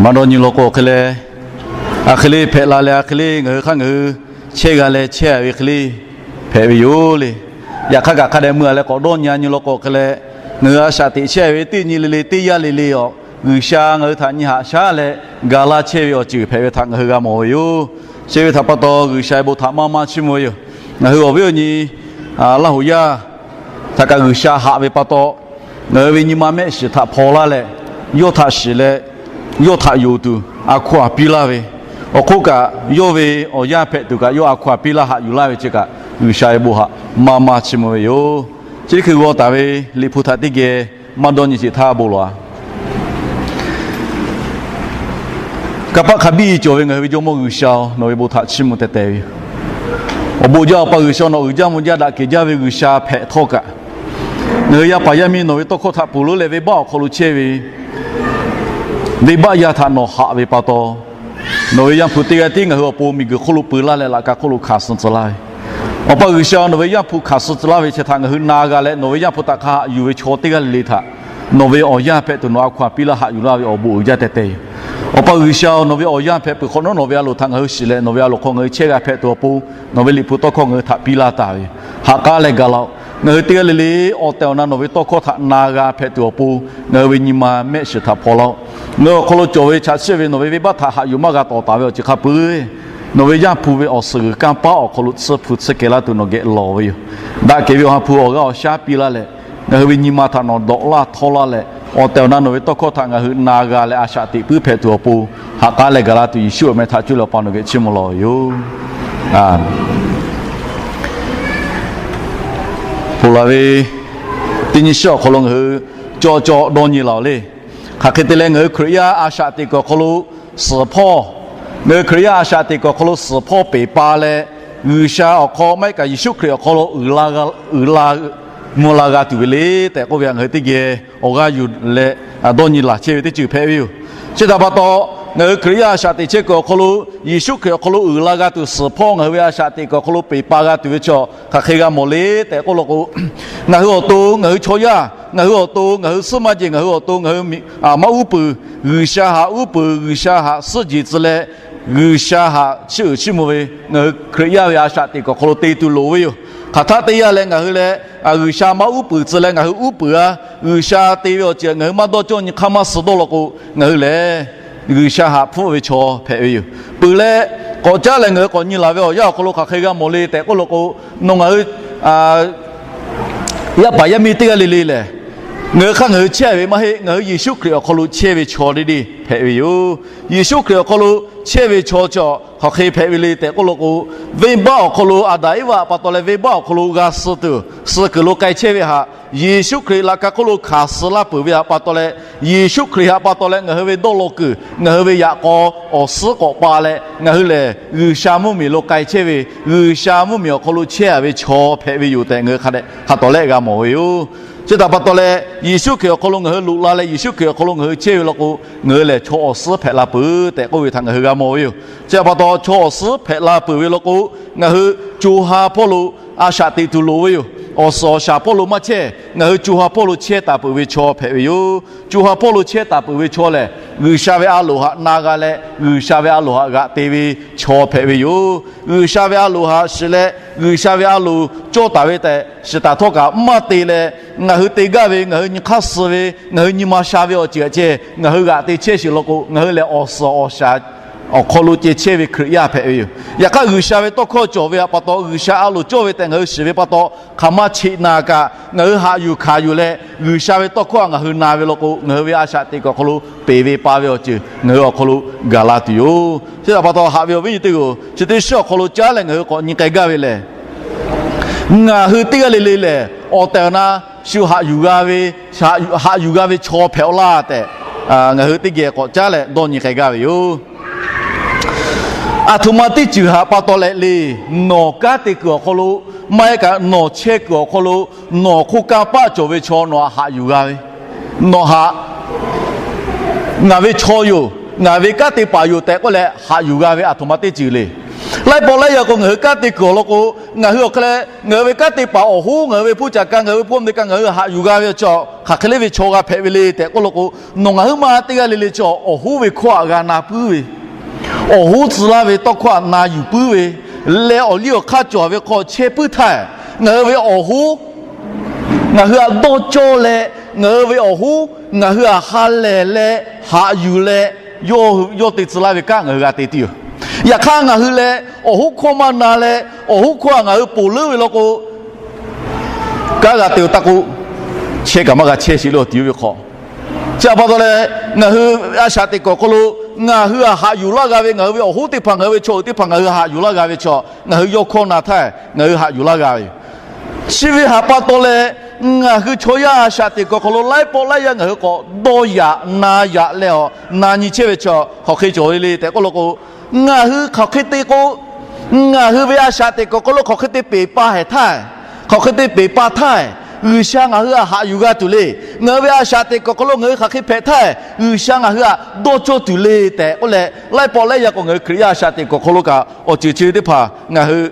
Maˇ dawˇ nyi law k'o hk'e leh, a hk'e le hpehꞈ la leh, a hk'e le ngaˬ hui hk'aˇ ngaˬ hui chehˇ g'a leh chehˇ ve hk'e le hpehꞈ ve yoˬ le. Yaꞈ hk'aˇ kaꞈ hk'a dehꞈ meuˇ a leh k'awꞈ dawˇ nyi a nyi law k'o hk'e leh, ngaˬ hui a shaꞈ teꞈ chehˇ ve teˇ nyi le le teˇ yanˇ le le awˬ, G'uiˬsha ngaˬ hui htaꞈ nyi haꞈ shaˉ leh ga laˇ chehˇ ve awˬ ceuˬ hpehꞈ ve htaꞈ ngaˬ hui g'a mawˬ ve yoˬ. Chi ve htaꞈ pa taw G'uiˬsha ve bon htaꞈ maˇ maˇ chiˇ mvuh ve yoˬ. Ngaˬ hui awˬ viˉ awˬ nyi Laˇ huˍ yaˇ htaꞈ kaꞈ G'uiˬsha haꞈ ve pa taw, ngaˬ hui ve nyi ma mehˆ shiˍ htaꞈ hpaw laˇ leh, yawˇ htaꞈ shiˍ leh yawˇ htaꞈ yonˍ tuˬ a hkaw-anˬ piˇ laˇ ve, awˬ hk'oˆ kaꞈ yawˇ ve awˬ yanˇ hpehꞈ tuˬ kaꞈ yawˇ a hkaw-anˬ piˇ laˇ haꞈ yuˬ laˇ ve chi kaꞈ G'uiˬsha ve bon htaꞈ maˇ maˇ chiˇ mvuh ve yoˬ. Chi teˇ hkui g'aw taˍ ve Liꞈ hpu htaꞈ teˇ geh maˇ dawˇ nyi sheˍ htaˇ bon lawˬ-a. Kanˇ paˆ hk'a biˇ cawˬ ve ngaˬ hui ve Jawˇmawˇ G'uiˬsha-oˬ, nawˬ ve bon htaꞈ chiˇ mvuh teh teh ve yoˬ. Awˬ bon jaˇ Awˬ pa G'uiˬsha, nawˬ uiˍ jaˇ mvuh jaˇ daꞈ kehˬ jaˇ ve G'uiˬsha hpehꞈ htawˇ kaꞈ, ngaˬ hui yaˇ paˍ yaˇ miˇ nawˬ ve tawˇ hkawˇ htaꞈ ponˬ leuˉ leh venˇbaˆ awˬ hk'aw lo chehˇ ve venˇbaˆ yaˇ htaꞈ nawˬ haꞈ ve pa taw, nawˬ ve Yaˇ hpu teˇ g'aˇ tiˉ ngaˬ hui awˬ pon miˬguiˬ hk'oˆ lo peu laˇ leh laꞈ ka hk'oˆ lo hkanˍ suh tcuh laˇ ve, Awˬ pa G'uiˬsha, nawˬ ve Yaˇ hpu hkanˍ suh tcuh laˇ ve chi htaꞈ ngaˬ hui na g'a leh nawˬ ve Yaˇ hpu htaꞈ hk'a haꞈ yuˬ ve chaw teˇ g'aˇ le le htaꞈ nawˬ ve awˬ yanˇ hpehꞈ tuˬ nawˬ a hkaw-anˬ piˇ laˇ haꞈ yuˬ laˇ ve awˬ bon uiˍ jaˇ teh teh yoˬ. Awˬ pa G'uiˬsha-oˬ, nawˬ ve awˬ yanˇ hpehꞈ peuˬ hk'awꞈ nawˉ nawˬ ve a loˍ htaꞈ ngaˬ hui shiˍ leh nawˬ ve a loˍ hk'aw ngaˬ hui chehˇ g'a hpehꞈ tuˬ awˬ pon, nawˬ ve Liꞈ hpu tawˇ hkawˇ ngaˬ hui htaꞈ piˇ laˇ taˍ ve, ha k'aˉ leh gaˬ laˇ-oˆ. Ngaˬ hui teˇ g'aˇ le le awˬ tehˬ awˬ na nawˬ ve tawˇ hkawˇ htaꞈ na g'a hpehꞈ tuˬ awˬ pon, ngaˬ hui ve nyi ma mehˆ shiˍ htaꞈ hpaw laˇ-oˆ. Ngaˬ hui awˬ hk'aw lo cawˬ ve chaꞈ chiˆ ve nawˬ ve venˇbaˆ htaꞈ haꞈ yuˬ maˇ g'a tawˍ taˍ ve awˬ ceuˬ hk'a peu-eˬ, nawˬ ve Yaˇ hpu ve awˬ suhˍ g'uiˬ kanˇ paˆ awˬ hk'aw lo tsuhˇ hpu tsuhˇ kehˬ laˇ tuˬ nawˬ geh lawˬ ve yoˬ. Daꞈ kehˬ ve awˬ ha hpu awˬ g'aˇ awˬ shaˉ piˇ laˇ leh, ngaˬ hui ve nyi ma htaꞈ nawˬ dawꞈ laˇ htawˇ laˇ leh, awˬ tehˬ awˬ na nawˬ ve tawˇ hkawˇ htaꞈ ngaˬ hui na g'a leh a shaꞈ teꞈ puiˉ hpehꞈ tuˬ awˬ pon, ha k'aˉ leh gaˬ la tuˬ Yeˍsuˆ awˬ meh htaꞈ cuˇ leh Awˬ pa nawˬ geh chiˇ mvuh lawˬ ve yoˬ. Ponˬ laˬ ve teˇ nyi shiˉ awˬ hk'aw lo ngaˬ hui cawˇ cawˇ dawˇ nyi laˬ-oˬ le. Hk'aˬ hk'e te leh ngaˬ hui Hkriꞈ yaˇ a shaꞈ teꞈ kuiˬ awˬ hk'aw lo suhˍ hpawˇ, ngaˬ hui Hkriꞈ yaˇ a shaꞈ teꞈ kuiˬ awˬ hk'aw lo suhˍ hpawˇ peˬ pa leh, G'uiˬsha awˬ hk'aw maˇ heˆ kaꞈ Yeˍsuˆ Hkriꞈ awˬ hk'aw lo uiˍ la g'a, uiˍ la mvuh la g'a tuˬ ve le tehꞈ k'oˆ ve htaꞈ ngaˬ hui teˇ geh awˬ g'aˇ yuˬ leh dawˇ nyi laˬ chehˇ ve teˇ ceuˬ hpehꞈ ve yoˬ. Chi htaꞈ pa taw, ngaˬ hui Hkriꞈ yaˇ a shaꞈ teꞈ chehˇ kuiˬ awˬ hk'aw lo Yeˍsuˆ Hkriꞈ awˬ hk'aw lo uiˍ la g'a tuˬ suhˍ hpawˇ ngaˬ hui ve a shaꞈ teꞈ kuiˬ awˬ hk'aw lo peˬ pa g'a tuˬ ve chaw hk'aˬ hk'e g'a mawˬ le tehꞈ k'oˆ law k'o, ngaˬ hui awˬ to, ngaˬ hui chaw yaˇ, ngaˬ hui awˬ to, ngaˬ hui suhˉ maˇ jeˬ, ngaˬ hui awˬ to, ngaˬ hui maˇ uˉ peunˍ, G'uiˬsha haꞈ uˉ peunˍ, G'uiˬsha haꞈ suhˉ jeˬ tcuh leh, G'uiˬsha haꞈ chiˇ uiˍ chiˇ mvuh ve ngaˬ hui Hkriꞈ yaˇ ve a shaꞈ teꞈ kuiˬ awˬ hk'aw lo te tuˬ loˍ ve yoˬ. Hk'aˬ htaˆ teˇ yanˇ leh ngaˬ hui leh G'uiˬsha maˇ uˉ peunˍ tcuh leh ngaˬ hui uˉ peunˍ-a. G'uiˬsha te ve awˬ ceuˬ ngaˬ hui maˇ dawˇ cawˇ nyi hk'aˇ maˇ suh dawˇ law k'o, ngaˬ hui lehˬ G'uiˬsha haꞈ hpfuhˆ ve chaw hpehꞈ ve yoˬ. Peuˬ leh k'awꞈ caˉ leh ngaˬ hui k'awꞈ nyi laˬ ve awˬ yanˇ awˬ hk'aw lo hk'aˬ hk'e g'a mawˬ le tehꞈ k'oˆ law k'o, nawˬ ngaˬ hui yaˇ paˍ yaˇ miˇ teˇ g'aˇ le le lehˬ, ngaˬ hui hk'aˇ ngaˬ hui chehˇ ve maˇ heˆ, ngaˬ hui Yeˍsuˆ Hkriꞈ awˬ hk'aw lo chehˇ ve chaw deˇ deˇ hpehꞈ ve yoˬ. Yeˍsuˆ Hkriꞈ awˬ hk'aw lo chehˇ ve chaw chi hk'aˬ hk'e hpehꞈ ve le tehꞈ k'oˆ law k'o, venˇbaˆ awˬ hk'aw lo Aˍdanˍ Eˇvaꞈ pa taw leh venˇbaˆ awˬ hk'aw lo g'a suh tuˬ, suh kuiˬ lo k'ai chehˇ ve htaꞈ Yeˍsuˆ Hkriꞈ laꞈ ka hk'oˆ lo hkanˍ suh laˇ peuˬ ve htaꞈ pa taw leh, Yeˍsuˆ Hkriꞈ htaꞈ pa taw leh ngaˬ hui ve dawˇ law kuiˬ, ngaˬ hui ve yaꞈ k'aw awˬ suhˉ k'awꞈ pa leh ngaˬ hui lehˬ G'uiˬsha mvuhˇmiˬ lo k'ai chehˇ ve, G'uiˬsha mvuhˇmiˬ awˬ hk'aw lo chehˇ-a ve chaw hpehꞈ ve yoˬ tehꞈ ngaˬ hui hk'a dehꞈ hk'a tawˍ lehˆ g'a mawˬ ve yoˬ. Chi htaꞈ pa taw leh Yeˍsuˆ Hkriꞈ awˬ hk'aw lo ngaˬ hui loꞈ la leh Yeˍsuˆ Hkriꞈ awˬ hk'aw lo ngaˬ hui chehˇ ve law k'o, ngaˬ hui lehˬ chaw awˬ suhˉ hpehꞈ la peuˬ tehꞈ k'oˆ ve htaꞈ ngaˬ hui g'a mawˬ ve yoˬ. Chi htaꞈ pa taw chaw awˬ suhˉ hpehꞈ la peuˬ ve law k'o, ngaˬ hui co ha hpawˇ lo a shaꞈ teꞈ tuˬ loˍ ve yoˬ. Awˬ suhˍ awˬ shaˍ hpawˇ lo maˇ chehˇ, ngaˬ hui co ha hpawˇ lo chehˇ taˍ peuˬ ve chaw hpehꞈ ve yoˬ. Co ha hpawˇ lo chehˇ taˍ peuˬ ve chaw lehˬ, G'uiˬsha ve a loˍ htaꞈ na g'a leh G'uiˬsha ve a loˍ htaꞈ g'aꞈ te ve chaw hpehꞈ ve yoˬ. G'uiˬsha ve a loˍ htaꞈ shiˍ leh G'uiˬsha ve a loˍ cawˇ taˍ ve tehꞈ shiˍ taˍ htawˇ kaꞈ maˇ te leh, ngaˬ hui te gaˇ ve, ngaˬ hui nyi hk'aˇ suh ve, ngaˬ hui nyi ma sha ve awˬ ceuˬ htaꞈ ceh ngaˬ hui g'aꞈ te chehˇ sheˍ law k'o, ngaˬ hui lehˬ awˬ suhˍ awˬ shaˍ awˬ hk'aw lo ceh chehˇ ve Hkriꞈ yaˇ hpehꞈ ve yoˬ. Yaꞈ hk'aˇ G'uiˬsha ve tawˇ hkawˇ cawˬ ve htaꞈ pa taw, G'uiˬsha a loˍ cawˇ ve tehꞈ ngaˬ hui shiˍ ve pa taw, hk'aˬ ma cheꞈ naˍ kaꞈ ngaˬ hui haꞈ yuˬ hkanˍ yuˬ leh G'uiˬsha ve tawˇ hkawˇ htaꞈ ngaˬ hui na ve law k'o, ngaˬ hui ve a shaꞈ teꞈ kuiˬ awˬ hk'aw lo peˬ ve pa ve awˬ ceuˬ ngaˬ hui awˬ hk'aw lo gaˬ la tuˬ yoˬ. Chi htaꞈ pa taw haꞈ ve awˬ viˉ nyi teˇ g'aˇ-oˬ, chi teˇ shiˉ awˬ hk'aw lo caˉ leh ngaˬ hui k'awꞈ nyi k'ai gaˇ ve lehˬ, ngaˬ hui teˇ g'aˇ le le lehˬ awˬ tehˬ awˬ na shu haꞈ yuˬ g'a ve, haꞈ yuˬ g'a ve chaw hpehꞈ-aw laˇ tehꞈ, ngaˬ hui teˇ geh k'awꞈ caˉ leh dawˇ nyi k'ai gaˇ ve yoˬ. Aˬ htoꞈ ma teˇ ceuˬ htaꞈ pa taw leh le, nawˬ kanˉ te kuiˬ awˬ hk'aw lo, maˇ heˆ kaꞈ nawˬ chehˇ kuiˬ awˬ hk'aw lo, nawˬ hk'oˆ kanˇ paˆ cawˬ ve chaw nawˬ htaꞈ haꞈ yuˬ g'a ve, nawˬ htaꞈ ngaˬ ve chaw yoˬ, ngaˬ ve kanˉ te paˍ yoˬ tehꞈ k'oˆ leh haꞈ yuˬ g'a ve aˬ htoꞈ ma teˇ ceuˬ le. Laiˉ pawˆ laiˉ yaˇ k'o ngaˬ hui kanˉ te kuiˬ awˬ lawn k'o, ngaˬ hui awˬ hk'e leh ngaˬ hui ve kanˉ te paˍ awˬ hoˉ, ngaˬ hui ve hpu caꞈ ka, ngaˬ hui ve hpu mvuhˇ miˬ ka, ngaˬ hui haꞈ yuˬ g'a ve chaw hk'aˬ hk'e le ve chaw g'a hpehꞈ ve le tehꞈ k'oˆ law k'o, nawˬ ngaˬ hui ma teˇ g'aˇ le le chaw awˬ hoˉ ve hkawˇ htaꞈ g'a na puiˉ ve, awˬ hoˉ tcuh laˇ ve tawˇ hkawˇ htaꞈ na yuˬ puiˉ ve, leh awˬ liˇ awˬ hk'aˇ cawˬ ve hk'aw chehˇ puiˉ htaˇ, ngaˬ hui ve awˬ hoˉ, ngaˬ hui htaꞈ dawˇ cawˇ leh, ngaˬ hui ve awˬ hoˉ ngaˬ hui htaꞈ ha lehˬ leh haꞈ yuˬ leh, yawˇ te tcuh laˇ ve kanˉ ngaˬ hui g'a te tuˬ yoˬ. Yaꞈ hk'aˇ ngaˬ hui leh awˬ hoˉ hkawˇ maˇ na leh, awˬ hoˉ hkawˇ htaꞈ ngaˬ hui ponˬ leuˉ ve law k'o, kanˉ g'a te-o taˇ k'oˆ, chehˇ kaꞈ maˇ g'a chehˇ sheˍ le awˬ ti ve hk'aw. Chi htaꞈ pa taw leh, ngaˬ hui a shaꞈ teꞈ kuiˬ awˬ hk'aw lo ngaˬ hui htaꞈ haꞈ yuˬ laˇ g'a ve, ngaˬ hui ve awˬ hoˉ teˇ hpaˍ, ngaˬ hui ve chaw uiˍ teˇ hpaˍ ngaˬ hui haꞈ yuˬ laˇ g'a ve chaw, ngaˬ hui yawˇ hkawˇ na htaˇ ngaˬ hui haꞈ yuˬ laˇ g'a ve yoˬ. Chi ve htaꞈ pa taw leh, ngaˬ hui chaw yaˇ a shaꞈ teꞈ kuiˬ awˬ hk'aw lo laiˉ pawˆ laiˉ yaˇ ngaˬ hui k'awꞈ dawˇ yaꞈ na yaꞈ leh awˬ na nyi chehˇ ve chaw hk'aˬ hk'e cawˬ ve le tehꞈ k'oˆ law k'o, ngaˬ hui hk'aˬ hk'e te k'o, ngaˬ hui ve a shaꞈ teꞈ kuiˬ awˬ hk'aw lo hk'aˬ hk'e te peˬ pa hehˍ htaˇ, hk'aˬ hk'e te peˬ pa htaˇ, G'uiˬsha ngaˬ hui htaꞈ haꞈ yuˬ g'a tuˬ le. Ngaˬ hui ve a shaꞈ teꞈ kuiˬ awˬ hk'aw lo ngaˬ hui hk'aˬ hk'e hpehꞈ htaˇ, G'uiˬsha ngaˬ hui htaꞈ dawˇ cawˇ tuˬ le tehꞈ k'oˆ leh, laiˉ pawˆ laiˉ yaˇ k'o ngaˬ hui Hkriꞈ yaˇ a shaꞈ teꞈ kuiˬ awˬ hk'aw lo kaꞈ awˬ ceuˬ chi ve teˇ hpaˍ ngaˬ hui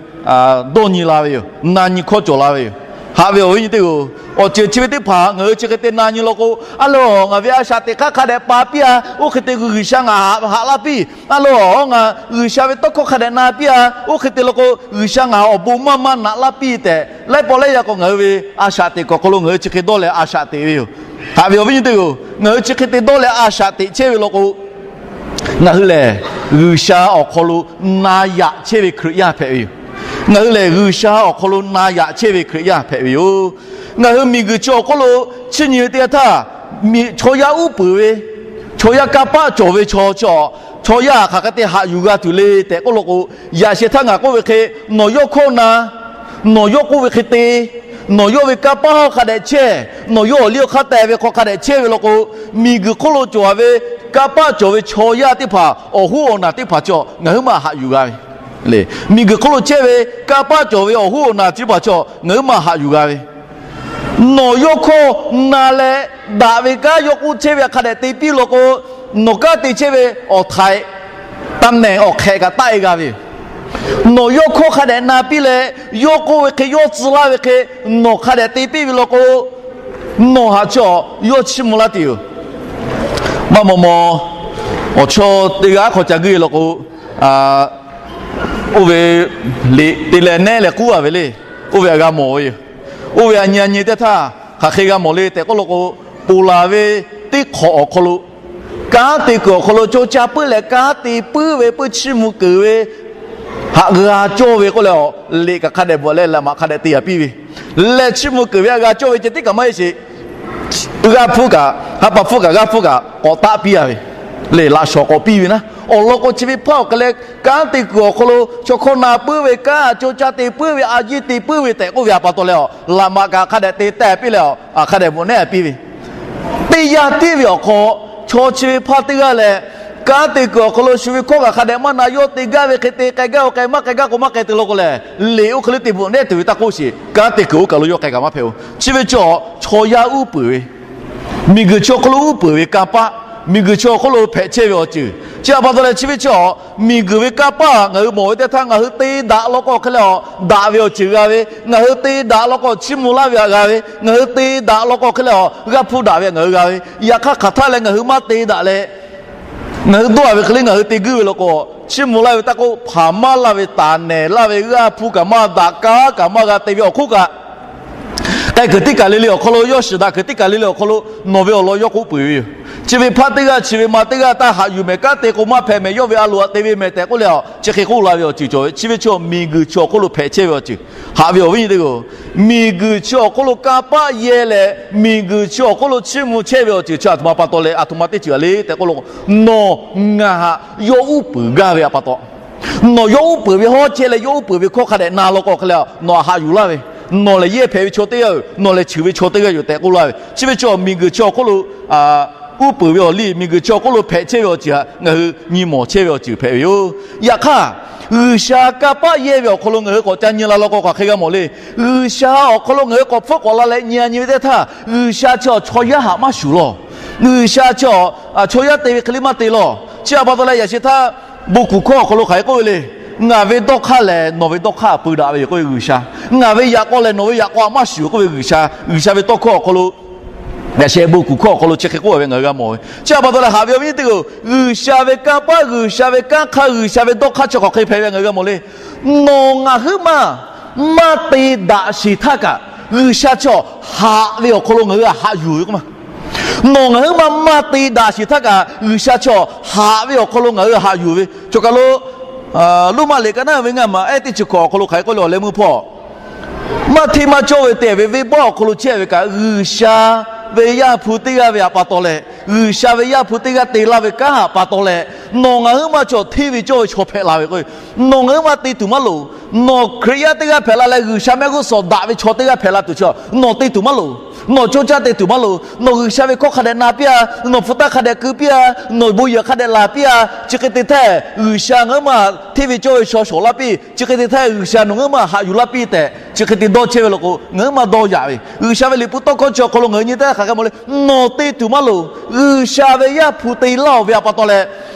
dawˇ nyi la ve yoˬ. Na nyi hkawˇ cawˬ la ve yoˬ. Haꞈ ve awˬ viˉ nyi teˇ hpaˍ-oˬ, awˬ ceuˬ chi ve teˇ hpaˍ ngaˬ hui chi hk'e te na nyi law k'o, a loˬ, ngaˬ ve a shaꞈ teꞈ hk'aˇ hk'a dehꞈ pa piˇ-a, oˇ hk'e te G'uiˬsha ngaˬ htaꞈ haꞈ laˇ piˇ. A loˬ, ngaˬ G'uiˬsha ve tawˇ hkawˇ hk'a dehꞈ na piˇ-a, oˇ hk'e te law k'o G'uiˬsha ngaˬ awˬ bon maˇ maˇ naꞈ laˇ piˇ tehꞈ, laiˉ pawˆ laiˉ yaˇ k'o ngaˬ hui ve a shaꞈ teꞈ kuiˬ awˬ hk'aw lo ngaˬ hui chi hk'e dawˇ leh a shaꞈ teꞈ ve yoˬ. Haꞈ ve awˬ viˉ nyi teˇ hpaˍ-oˬ, ngaˬ hui chi hk'e te dawˇ leh a shaꞈ teꞈ chehˇ ve law k'o, ngaˬ hui lehˬ G'uiˬsha awˬ hk'aw lo na yaꞈ chehˇ ve Hkriꞈ yaˇ hpehꞈ ve yoˬ. Ngaˬ hui lehˬ G'uiˬsha awˬ hk'aw lo na yaꞈ chehˇ ve Hkriꞈ yaˇ hpehꞈ ve yoˬ. Ngaˬ hui miˬguiˬ chi awˬ hk'oˆ lo chiˇ nyi ve teˇ yanˇ htaˇ, chaw yaˇ uˉ peunˍ ve, chaw yaˇ kanˇ paˆ cawˬ ve chaw chi, chaw yaˇ htaꞈ hk'aˬ hk'e te haꞈ yuˬ g'a tuˬ le tehꞈ k'oˆ law k'o, yaꞈ sheh htaˇ ngaˬ k'oˆ ve hk'e, nawˬ yawˇ hkawˇ na, nawˬ yawˇ k'oˆ ve hk'e te, nawˬ yawˇ ve kanˇ paˆ hawˉ hk'a dehꞈ chehˇ, nawˬ yawˇ awˬ liˇ awˬ hk'aˇ teh ve hk'aw hk'a dehꞈ chehˇ ve law k'o, miˬguiˬ hk'oˆ lo cawˬ ve kanˇ paˆ cawˬ ve chaw yaˇ teˇ hpaˍ awˬ hoˉ awˬ naˬ teˇ hpaˍ chi ngaˬ hui maˇ haꞈ yuˬ g'a ve le. Miˬguiˬ hk'oˆ lo chehˇ ve kanˇ paˆ cawˬ ve awˬ hoˉ awˬ naˬ teˇ hpaˍ chi ngaˬ hui maˇ haꞈ yuˬ g'a ve. Nawˬ yawˇ hkawˇ na leh, daꞈ ve kanˉ yawˇ k'oˆ chehˇ ve hk'a dehꞈ te piˇ law k'o, nawˬ kanˉ te chehˇ ve awˬ htaiˍ, taˇ mehˍ awˬ hk'ehꞈ kaꞈ taˆ-e g'a ve yoˬ. Nawˬ yawˇ hkawˇ hk'a dehꞈ na piˇ leh, yawˇ k'oˆ ve hk'e yawˇ tcuh laˇ ve hk'e nawˬ hk'a dehꞈ te piˇ ve law k'o, nawˬ htaꞈ chi yawˇ chiˇ mvuh laˇ tuˬ yoˬ. Maˇ maw maw, awˬ chawˇ teˇ g'aˇ hk'aw ca guiˇ law k'o, oˇ ve liꞈ te leh nehˉ leh k'uˉ-a ve le. Oˇ ve htaꞈ g'a mawˬ ve yoˬ. Oˇ ve htaꞈ nyi-a nyi teˇ htaˇ hk'aˬ hk'e g'a mawˬ le tehꞈ k'oˆ law k'o, ponˬ laˬ ve teˇ hk'awꞈ awˬ hk'aw lo kanˉ te kuiˬ awˬ hk'aw lo co caˇ puiˉ leh kanˉ te puiˉ ve, puiˉ chiˇ mvuh keunˍ ve, haꞈ g'a cawˇ ve k'oˆ leh, liꞈ kaꞈ hk'a dehꞈ bvuhꞈ leh laꞈ maꞈ hk'a dehꞈ te yaꞈ piˇ ve, leh chiˇ mvuh keunˍ ve haꞈ g'a cawˇ ve ceh tiˉ kaꞈ maˇ heˆ sheˍ. G'aˇ hpfuhˇ kaꞈ, haˉ pa hpfuhˇ kaꞈ g'aˇ hpfuhˇ kaꞈ k'awꞈ taˆ piˇ-a ve le, laꞈ shawˍ k'awꞈ piˇ ve naˉ. Awˬ lawn k'o chi ve hpaˇ awˬ hk'e leh kanˉ te kuiˬ awˬ hk'aw lo chaw hkawˇ na puiˉ ve, kanˉ co caˇ te puiˉ ve, a yiˇ te puiˉ ve tehꞈ k'oˆ ve htaꞈ pa taw leh, laꞈ maꞈ kaꞈ hk'a dehꞈ te teh piˇ leh, hk'a dehꞈ bvuhꞈ nehˉ piˇ ve, teˇ yanˇ tiˉ ve awˬ hk'aw, chaw chi ve hpaˇ teˇ g'aˇ lehˬ, kanˉ te kuiˬ awˬ hk'aw lo shu ve hkawˇ kaꞈ hk'a dehꞈ maˇ na, yawˇ te gaˇ ve hk'e te, k'ai gaˇ k'o k'ai, maˇ k'ai gaˇ k'o maˇ k'ai te law k'o lehˬ, liꞈ oˇ hk'e le te bvuhꞈ nehˉ tuˬ ve taˇ k'oˆ sheˍ. Kanˉ te kuiˬ oˇ kaˬ lo yawˇ k'ai kaꞈ maˇ hpehꞈ-o. Chi ve chi chaw yaˇ uˉ peunˍ ve, miˬguiˬ chi awˬ hk'aw lo uˉ peunˍ ve kanˇ paˆ, miˬguiˬ chi awˬ hk'aw lo hpehꞈ chehˇ ve awˬ ceuˬ chi htaꞈ pa taw leh, chi ve chi miˬguiˬ ve kanˇ paˆ ngaˬ hui mawˬ ve teˇ htaˇ, ngaˬ hui te daꞈ law k'o hk'e leh, daꞈ ve awˬ ceuˬ g'a ve, ngaˬ hui te daꞈ law k'o chiˇ mvuh laˇ ve htaꞈ g'a ve, ngaˬ hui te daꞈ law k'o hk'e leh, g'aˇ hpfuhˇ daꞈ ve htaꞈ ngaˬ hui g'a ve. Yaꞈ hk'aˇ hk'aˬ htaˇ leh ngaˬ hui maˇ te daꞈ leh, ngaˬ hui dawˇ-a ve hk'e le ngaˬ hui te guiˇ ve law k'o, chiˇ mvuh laˇ ve taˇ k'oˆ, hpaˍ maˇ laˇ ve, taˍ nehˬ laˇ ve, g'aˇ hpfuhˇ kaꞈ maˇ daꞈ, kanˉ kaꞈ maˇ g'a te ve awˬ hk'oˆ kaꞈ, k'ai kuiˬ teˇ kaˬ le le awˬ hk'aw lo, yawˇ shiˍ daꞈ kuiˬ teˇ kaˬ le le awˬ hk'aw lo, nawˬ ve awˬ lawn yawˇ k'oˆ peuˬ ve yoˬ. Chi ve hpaˇ teˇ g'aˇ, chi ve ma teˇ g'aˇ taˇ haꞈ yuˬ mehˍ, kanˉ te k'o maˇ hpehꞈ mehˍ, yawˇ ve a loˍ htaꞈ te ve mehˍ tehꞈ k'oˆ leh, chi hk'e k'oˆ la ve awˬ ceuˬ cawˬ ve. Chi ve chi miˬguiˬ chi awˬ hk'oˆ lo hpehꞈ chehˇ ve awˬ ceuˬ. Haꞈ ve awˬ viˉ nyi teˇ hpaˍ-oˬ, miˬguiˬ chi awˬ hk'oˆ lo kanˇ paˆ yehˇ leh, miˬguiˬ chi awˬ hk'oˆ lo chiˇ mvuh chehˇ ve awˬ ceuˬ chi aˬ htoꞈ ma pa taw leh, aˬ htoꞈ ma teˇ ceuˬ a le tehꞈ k'oˆ law k'o, nawˬ ngaˬ htaꞈ yawˇ uˉ peunˍ gaˇ ve htaꞈ pa taw, nawˬ yawˇ uˉ peunˍ ve hawˉ chehˇ leh, yawˇ uˉ peunˍ ve hkawˇ hk'a dehꞈ na law k'o hk'e leh, nawˬ htaꞈ haꞈ yuˬ laˇ ve, nawˬ lehˬ yehˇ hpehꞈ ve chaw teˇ g'aˇ yoˬ, nawˬ lehˬ cheuˬ ve chaw teˇ g'aˇ yoˬ tehꞈ k'oˆ laˇ ve. Chi ve chi miˬguiˬ chi awˬ hk'oˆ lo uˉ peunˍ ve awˬ liˇ, miˬguiˬ chi awˬ hk'oˆ lo hpehꞈ chehˇ ve awˬ ceuˬ htaꞈ ngaˬ hui nyi mawˬ chehˇ ve awˬ ceuˬ hpehꞈ ve yoˬ. Yaꞈ hk'aˇ, G'uiˬsha kanˇ paˆ yehˇ ve awˬ hk'aw lo ngaˬ hui k'awꞈ ca nyi la law k'o, hk'aˬ hk'e g'a mawˬ le. G'uiˬsha awˬ hk'aw lo ngaˬ hui k'awꞈ hpfuhˆ k'awꞈ la leh nyi-a nyi ve teˇ htaˇ, G'uiˬsha chi awˬ chaw yaˇ htaꞈ maˇ shuˍ lawˬ. G'uiˬsha chi awˬ chaw yaˇ te ve hk'e le maˇ te lawˬ. Chi htaꞈ pa taw leh, yaꞈ sheh htaˇ bon kuˬ hkawˇ awˬ hk'aw lo hk'aˬ hk'e k'oˆ ve le. Ngaˬ ve dawˇ hk'aˇ lehˬ nawˬ ve dawˇ hk'aˇ htaꞈ peu daꞈ ve yoˬ k'oˆ ve G'uiˬsha. Ngaˬ ve yaꞈ k'aw lehˬ nawˬ ve yaꞈ k'aw htaꞈ maˇ shuˍ k'oˆ ve G'uiˬsha. G'uiˬsha ve tawˇ hkawˇ awˬ hk'aw lo, yaꞈ sheh bon kuˬ hkawˇ awˬ hk'aw lo chi hk'e k'oˆ ve ngaˬ hui g'a mawˬ ve. Chi htaꞈ pa taw leh haꞈ ve awˬ viˉ nyi teˇ g'aˇ-oˬ, G'uiˬsha ve kanˇ paˆ, G'uiˬsha ve kanˉ hk'aˇ, G'uiˬsha ve dawˇ hk'aˇ chi hk'aˬ hk'e hpehꞈ ve ngaˬ hui g'a mawˬ le. Nawˬ ngaˬ huiˉ maˇ maˇ te daꞈ sheˍ htaˇ kaꞈ, G'uiˬsha chaw haꞈ ve awˬ hk'aw lo ngaˬ hui haꞈ yuˬ ve k'oˆ ma. Nawˬ ngaˬ huiˉ maˇ maˇ te daꞈ sheˍ htaˇ kaꞈ, G'uiˬsha chaw haꞈ ve awˬ hk'aw lo ngaˬ hui haꞈ yuˬ ve. Cawˬ kaˬ lo Roˉmaꞈ liꞈ ka naˉ ve ngaˇ maˬ ehˉ teˇ chi hkawꞈ awˬ hk'aw lo hk'aˬ hk'e k'oˆ le, awˬ leh meuˇ hpawˇ maˇ hteˇ maˇ cawˇ ve te ve venˇbaˆ awˬ hk'aw lo chehˇ ve kaꞈ, G'uiˬsha ve Yaˇ hpu teˇ g'aˇ ve htaꞈ pa taw leh, G'uiˬsha ve Yaˇ hpu teˇ g'aˇ te laˇ ve kanˉ htaꞈ pa taw leh, nawˬ ngaˬ huiˉ maˇ chaw hteˇ ve cawˇ ve chaw hpehꞈ la ve k'o, nawˬ ngaˬ huiˉ maˇ te tuˬ maˇ loˍ. Nawˬ Hkriꞈ yaˇ teˇ g'aˇ hpehꞈ la leh G'uiˬsha mehˆ g'uˇ suhˍ daꞈ ve chaw teˇ g'aˇ hpehꞈ la tuˬ chi nawˬ te tuˬ maˇ loˍ. Nawˬ cawˇ caˇ te tuˬ maˇ loˍ. Nawˬ G'uiˬsha ve hkawˇ hk'a dehꞈ na piˇ-a, nawˬ hpu taˇ hk'a dehꞈ keu piˇ-a, nawˬ bon yehˬ hk'a dehꞈ laˬ piˇ-a. Chi hk'e te htaˇ G'uiˬsha ngaˬ huiˉ maˇ hteˇ ve cawˇ ve chaw shawˍ laˇ piˇ. Chi hk'e te htaˇ G'uiˬsha nawˬ ngaˬ huiˉ maˇ haꞈ yuˬ laˇ piˇ tehꞈ chi hk'e te dawˇ chehˇ ve law k'o, ngaˬ huiˉ maˇ dawˇ yaꞈ ve. G'uiˬsha ve liꞈ hpu tawˇ hkawˇ chi awˬ hk'aw lo ngaˬ hui nyi teˇ hk'aˬ hk'e mawˬ le. Nawˬ te tuˬ maˇ loˍ. G'uiˬsha ve Yaˇ hpu te laˇ-oˬ ve htaꞈ pa taw leh,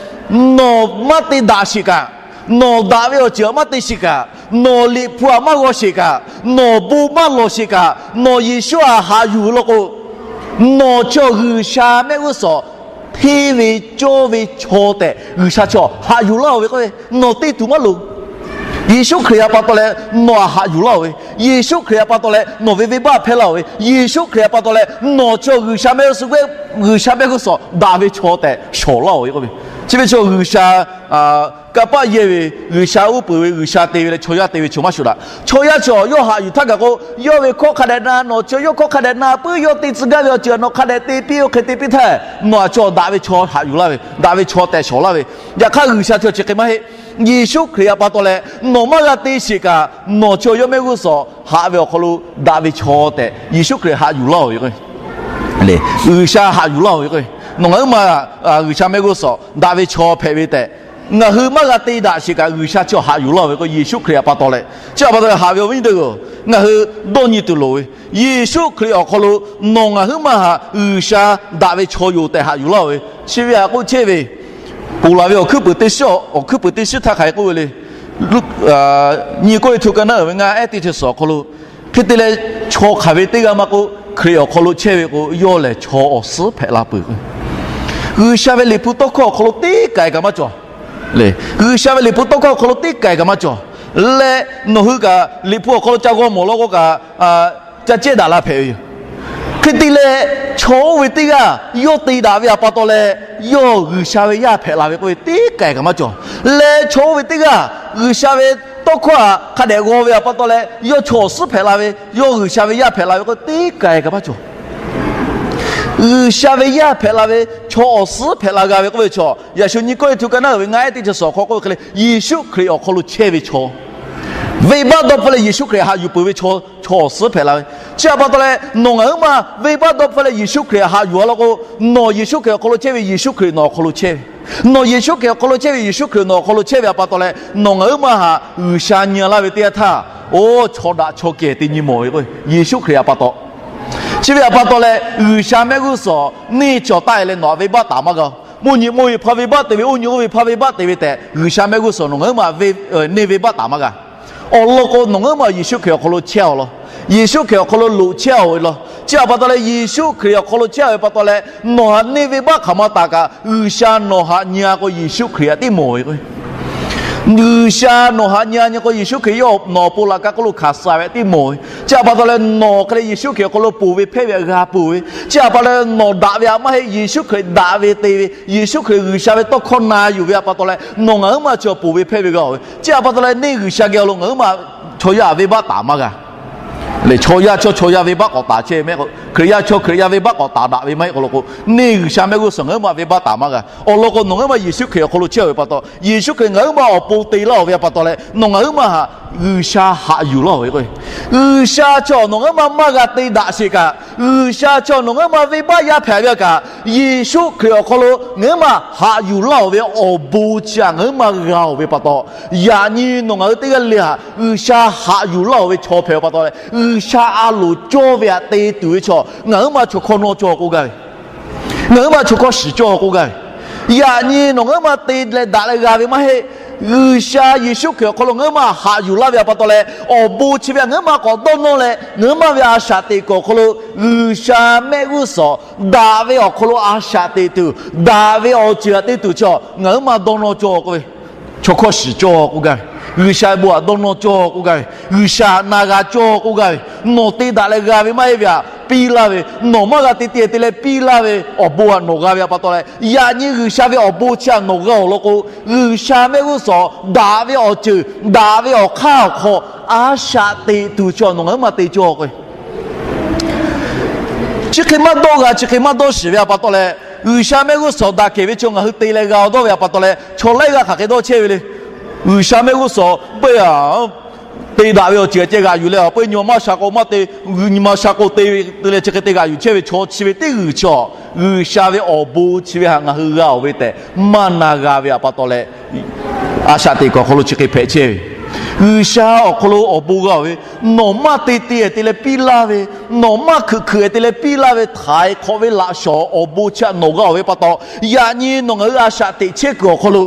nawˬ maˇ te daꞈ sheˍ kaꞈ, nawˬ daꞈ ve awˬ ceuˬ htaꞈ maˇ te sheˍ kaꞈ, nawˬ liꞈ hpu htaꞈ maˇ g'aw sheˍ kaꞈ, nawˬ bon maˇ lawˬ sheˍ kaꞈ, nawˬ Yeˍsuˆ htaꞈ haꞈ yuˬ ve law k'o, nawˬ chaw G'uiˬsha mehˆ g'uˇ suhˍ hteˇ ve cawˇ ve chaw tehꞈ G'uiˬsha chaw haꞈ yuˬ laˇ-oˬ ve k'o, nawˬ te tuˬ maˇ loˍ. Yeˍsuˆ Hkriꞈ htaꞈ pa taw leh nawˬ htaꞈ haꞈ yuˬ laˇ-oˬ ve, Yeˍsuˆ Hkriꞈ htaꞈ pa taw leh nawˬ ve venˇbaˆ hpehˇ laˇ-oˬ ve, Yeˍsuˆ Hkriꞈ htaꞈ pa taw leh nawˬ chaw G'uiˬsha mehˆ g'uˇ suhˍ, G'uiˬsha mehˆ g'uˇ suhˍ daꞈ ve chaw tehꞈ shawˍ laˇ-oˬ ve k'oˆ ve. Chi ve chaw G'uiˬsha kanˇ paˆ yehˇ ve, G'uiˬsha uˉ peunˍ ve, G'uiˬsha te ve leh chaw yaˇ te ve chaw maˇ shuˍ daꞈ. Chaw yaˇ chaw yawˇ haꞈ yuˬ htaˇ kaꞈ k'o, yawˇ ve hkawˇ hk'a dehꞈ na, nawˬ chaw yawˇ hkawˇ hk'a dehꞈ na puiˉ, yawˇ te tcuh gaˇ ve awˬ ceuˬ nawˬ hk'a dehꞈ te piˇ, oˇ hk'e te piˇ htaˇ, nawˬ htaꞈ chaw daꞈ ve chaw haꞈ yuˬ laˇ ve, daꞈ ve chaw tehꞈ shawˍ laˇ ve. Yaꞈ hk'aˇ G'uiˬsha chaw chi hk'e maˇ heˆ. Yeˍsuˆ Hkriꞈ htaꞈ pa taw leh nawˬ maˇ g'a te sheˍ kaꞈ, nawˬ chaw yawˇ mehˆ g'uˇ suhˍ haꞈ ve awˬ hk'aw lo daꞈ ve chaw tehꞈ Yeˍsuˆ Hkriꞈ haꞈ yuˬ laˇ-oˬ ve k'o, G'uiˬsha haꞈ yuˬ laˇ-oˬ ve k'o, nawˬ ngaˬ huiˉ maˇ G'uiˬsha mehˆ g'uˇ suhˍ daꞈ ve chaw hpehꞈ ve tehꞈ, ngaˬ hui maˇ g'a te daꞈ sheˍ kaꞈ G'uiˬsha chaw haꞈ yuˬ laˇ-oˬ ve k'o, Yeˍsuˆ Hkriꞈ htaꞈ pa taw leh. Chi htaꞈ pa taw leh haꞈ ve awˬ viˉ nyi teˇ g'aˇ-oˬ, ngaˬ hui dawˇ nyi tuˬ loˍ ve, Yeˍsuˆ Hkriꞈ awˬ hk'aw lo nawˬ ngaˬ huiˉ maˇ htaꞈ G'uiˬsha daꞈ ve chaw yoˬ tehꞈ haꞈ yuˬ laˇ-oˬ ve. Chi ve htaꞈ k'oˆ chehˇ ve, ponˬ laˬ ve awˬ hkuiˉ puiˍ teˇ shiˉ, awˬ hkuiˉ puiˍ teˇ shiˉ htaˇ hk'aˬ hk'e k'oˆ ve le. Nyi Kawˇrenˍhtuˆ ka naˉ uiˍ ve ngaˇ ehˉ teˇ chi suhˍ awˬ hk'aw lo, hk'e te leh, chaw hk'aˬ ve teˇ g'aˇ maˇ k'oˆ, Hkriꞈ awˬ hk'aw lo chehˇ ve k'o, yawˇ lehˬ chaw awˬ suhˉ hpehꞈ la peuˬ. G'uiˬsha ve liꞈ hpu tawˇ hkawˇ awˬ hk'aw lo teˇ k'ai kaꞈ maˇ cawˬ. G'uiˬsha ve liꞈ hpu tawˇ hkawˇ awˬ hk'aw lo teˇ k'ai kaꞈ maˇ cawˬ. Leh nawˬ hui kaꞈ liꞈ hpu awˬ hk'aw lo ca g'aw mawˬ law k'o kaꞈ, ca cehˇ daꞈ la hpehꞈ ve yoˬ. Hk'e te leh, chaw oˇ ve teˇ g'aˇ yawˇ te daꞈ ve htaꞈ pa taw leh, yawˇ G'uiˬsha ve yaˇ hpehꞈ la ve k'oˆ ve teˇ k'ai kaꞈ maˇ cawˬ. Leh chaw oˇ ve teˇ g'aˇ G'uiˬsha ve tawˇ hkawˇ htaꞈ hk'a dehꞈ g'aw ve htaꞈ pa taw leh, yawˇ chaw awˬ suhˉ hpehꞈ la ve, yawˇ G'uiˬsha ve yaˇ hpehꞈ la ve k'oˆ ve teˇ k'ai kaꞈ maˇ cawˬ. G'uiˬsha ve yaˇ hpehꞈ la ve, chaw awˬ suhˉ hpehꞈ la g'a ve k'oˆ ve chaw, yaꞈ shu nyi Kawˇrenˍhtuˆ ka naˉ uiˍ ve ngaˇ ehˉ teˇ chi suhˍ awˬ hk'aw k'oˆ ve hk'e le, Yeˍsuˆ Hkriꞈ awˬ hk'aw lo chehˇ ve chaw, venˇbaˆ dawˇ hpfuhˇ leh Yeˍsuˆ Hkriꞈ haꞈ yuˬ peuˬ ve chaw, chaw awˬ suhˉ hpehꞈ la ve. Chi htaꞈ pa taw leh, nawˬ ngaˬ huiˉ maˇ venˇbaˆ dawˇ hpfuhˇ leh Yeˍsuˆ Hkriꞈ haꞈ yuˬ-a law k'o, nawˬ Yeˍsuˆ Hkriꞈ awˬ hk'aw lo chehˇ ve, Yeˍsuˆ Hkriꞈ nawˬ awˬ hk'aw lo chehˇ ve, nawˬ Yeˍsuˆ Hkriꞈ awˬ hk'aw lo chehˇ ve, Yeˍsuˆ Hkriꞈ nawˬ awˬ hk'aw lo chehˇ ve htaꞈ pa taw leh, nawˬ ngaˬ huiˉ maˇ htaꞈ G'uiˬsha nyi laˇ ve teˇ yanˇ htaˇ, oˇ chaw daꞈ chaw kehˬ te nyi mawˬ ve k'o, Yeˍsuˆ Hkriꞈ htaꞈ pa taw. Chi ve htaꞈ pa taw leh, G'uiˬsha mehˆ g'uˇ suhˍ neˇ cawˬ taˆ-e leh nawˬ htaꞈ venˇbaˆ taˍ maˇ g'a. Mvuhˇ nyi mvuhˇ ve hpaˇ venˇbaˆ te ve, oˇ nyi oˇ ve hpaˇ venˇbaˆ te ve tehꞈ, G'uiˬsha mehˆ g'uˇ suhˍ nawˬ ngaˬ huiˉ maˬ neˇ venˇbaˆ taˍ maˇ g'a. Awˬ lawn k'o, nawˬ ngaˬ huiˉ maˬ Yeˍsuˆ Hkriꞈ awˬ hk'aw lo chehˇ-a law. Yeˍsuˆ Hkriꞈ awˬ hk'aw lo loꞈ chehˇ-a ve law. Chi htaꞈ pa taw leh, Yeˍsuˆ Hkriꞈ awˬ hk'aw lo chehˇ-a ve pa taw leh, nawˬ htaꞈ neˇ venˇbaˆ hk'aˬ ma taˍ kaꞈ, G'uiˬsha nawˬ htaꞈ nyi-a k'o, Yeˍsuˆ Hkriꞈ htaꞈ tiˉ mawˬ ve k'o, G'uiˬsha nawˬ htaꞈ nyi-a nyi k'o, Yeˍsuˆ Hkriꞈ yawˇ nawˬ awˬ pon laꞈ ka hk'oˆ lo hkanˍ suh ve htaꞈ tiˉ mawˬ ve. Chi htaꞈ pa taw leh, nawˬ hk'e leh Yeˍsuˆ Hkriꞈ awˬ hk'aw lo ponˬ ve hpehˇ ve htaꞈ g'a peuˬ ve. Chi htaꞈ pa taw leh, nawˬ daꞈ ve htaꞈ maˇ heˆ, Yeˍsuˆ Hkriꞈ daꞈ ve te ve, Yeˍsuˆ Hkriꞈ G'uiˬsha ve tawˇ hkawˇ na yuˬ ve htaꞈ pa taw leh, nawˬ ngaˬ huiˉ maˬ chaw ponˬ ve hpehˇ ve g'a-oˬ ve. Chi htaꞈ pa taw leh, neˇ G'uiˬsha geh awˬ lo ngaˬ huiˉ maˬ chaw yaˇ venˇbaˆ taˍ maˇ g'a. Lehˬ, chaw yaˇ chaw chaw yaˇ venˇbaˆ k'awꞈ taˍ chehˇ ve maˇ heˆ k'o, Hkriꞈ yaˇ chaw Hkriꞈ yaˇ venˇbaˆ k'awꞈ taˍ daꞈ ve maˇ heˆ k'o law k'o, neˇ G'uiˬsha mehˆ g'uˇ suhˍ ngaˬ huiˉ maˬ venˇbaˆ taˍ maˇ g'a. Awˬ lawn k'o, nawˬ ngaˬ huiˉ maˬ Yeˍsuˆ Hkriꞈ awˬ hk'aw lo chehˇ-a ve pa taw, Yeˍsuˆ Hkriꞈ ngaˬ huiˉ maˬ awˬ pon te laˇ-oˬ ve htaꞈ pa taw leh, nawˬ ngaˬ huiˉ maˬ htaꞈ G'uiˬsha haꞈ yuˬ laˇ-oˬ ve k'o, G'uiˬsha chaw nawˬ ngaˬ huiˉ maˬ maˇ g'a te daꞈ sheˍ kaꞈ, G'uiˬsha chaw nawˬ ngaˬ huiˉ maˬ venˇbaˆ yaˇ hpehꞈ ve htaꞈ kaꞈ, Yeˍsuˆ Hkriꞈ awˬ hk'aw lo ngaˬ huiˉ maˬ haꞈ yuˬ laˇ-oˬ ve awˬ bon chi htaꞈ ngaˬ huiˉ maˬ g'a-oˬ ve pa taw, yaꞈ nyi nawˬ ngaˬ hui teˇ g'aˇ le htaꞈ G'uiˬsha haꞈ yuˬ laˇ-oˬ ve chaw hpehꞈ ve pa taw leh, G'uiˬsha a loˍ cawˇ ve htaꞈ te tuˬ ve chaw ngaˬ huiˉ maˬ chaw hkawˇ nawˇ cawˇ k'oˆ gaˇ ve, ngaˬ huiˉ maˬ chaw hkawˇ shiˍ cawˇ k'oˆ gaˇ ve, yaꞈ nyi nawˬ ngaˬ huiˉ maˬ te leh daꞈ leh g'a ve maˇ heˆ. G'uiˬsha Yeˍsuˆ Hkriꞈ awˬ hk'aw lo ngaˬ huiˉ ma haꞈ yuˬ laˇ ve a pa taw leh, awˬ bon chi ve htaꞈ ngaˬ huiˉ ma k'awꞈ dawˇ nawˇ leh, ngaˬ huiˉ ma ve a shaꞈ teꞈ kuiˬ awˬ hk'aw lo G'uiˬsha mehˆ g'uˇ suhˍ daꞈ ve awˬ hk'aw lo a shaꞈ teꞈ tuˬ, daꞈ ve awˬ ceuˬ htaꞈ te tuˬ chi ngaˬ huiˉ ma dawˇ nawˇ cawˇ k'oˆ ve, chaw hkawˇ shiˍ cawˇ k'oˆ gaˇ ve, G'uiˬsha bon htaꞈ dawˇ nawˇ cawˇ k'oˆ gaˇ ve, G'uiˬsha htaꞈ na g'a cawˇ k'oˆ gaˇ ve, nawˬ te daꞈ leh g'a ve maˇ heˆ ve htaꞈ piˇ laˇ ve, nawˬ maˇ g'a te te te leh piˇ laˇ ve awˬ bon htaꞈ nawˬ g'a ve a pa taw leh, yaꞈ nyi G'uiˬsha ve awˬ bon chi htaꞈ nawˬ g'a awˬ lawn k'o, G'uiˬsha mehˆ g'uˇ suhˍ daꞈ ve awˬ ceuˬ, daꞈ ve awˬ hk'aˇ awˬ hk'aw a shaꞈ teꞈ tuˬ chi nawˬ ngaˬ huiˉ ma te cawˇ k'o, chi hk'e maˇ dawˇ g'a, chi hk'e maˇ dawˇ shiˍ ve a pa taw leh, G'uiˬsha mehˆ g'uˇ suhˍ daꞈ kehˬ ve chi ngaˬ hui te leh g'a dawˇ ve a pa taw leh, chaw laiˉ g'aˇ hk'aˬ hk'e dawˇ chehˇ ve le. G'uiˬsha mehˆ g'uˇ suhˍ peuˬ a te daꞈ ve awˬ ceuˬ ceh g'aꞈ yuˬ leh, a peuˬ nyi ma maˇ sha k'o maˇ te, nyi ma sha k'o te ve te leh chi hk'e te g'aꞈ yuˬ chehˇ ve chaw chi ve teˇ g'uiˬ chi a, G'uiˬsha ve awˬ bon chi ve htaꞈ ngaˬ hui g'a oˬ ve tehꞈ maˇ na g'a ve a pa taw leh, a shaꞈ teꞈ kuiˬ awˬ hk'aw lo chi hk'e hpehꞈ chehˇ ve. G'uiˬsha awˬ hk'aw lo awˬ bon g'a oˬ ve, nawˬ maˇ te te te leh piˇ laˇ ve, nawˬ maˇ hkeuꞈ hkeuꞈ te leh piˇ laˇ ve htaiˍ hk'awꞈ ve laꞈ shawˍ awˬ bon chi htaꞈ nawˬ g'a oˬ ve pa taw, yaꞈ nyi nawˬ ngaˬ hui a shaꞈ teꞈ chehˇ kuiˬ awˬ hk'aw lo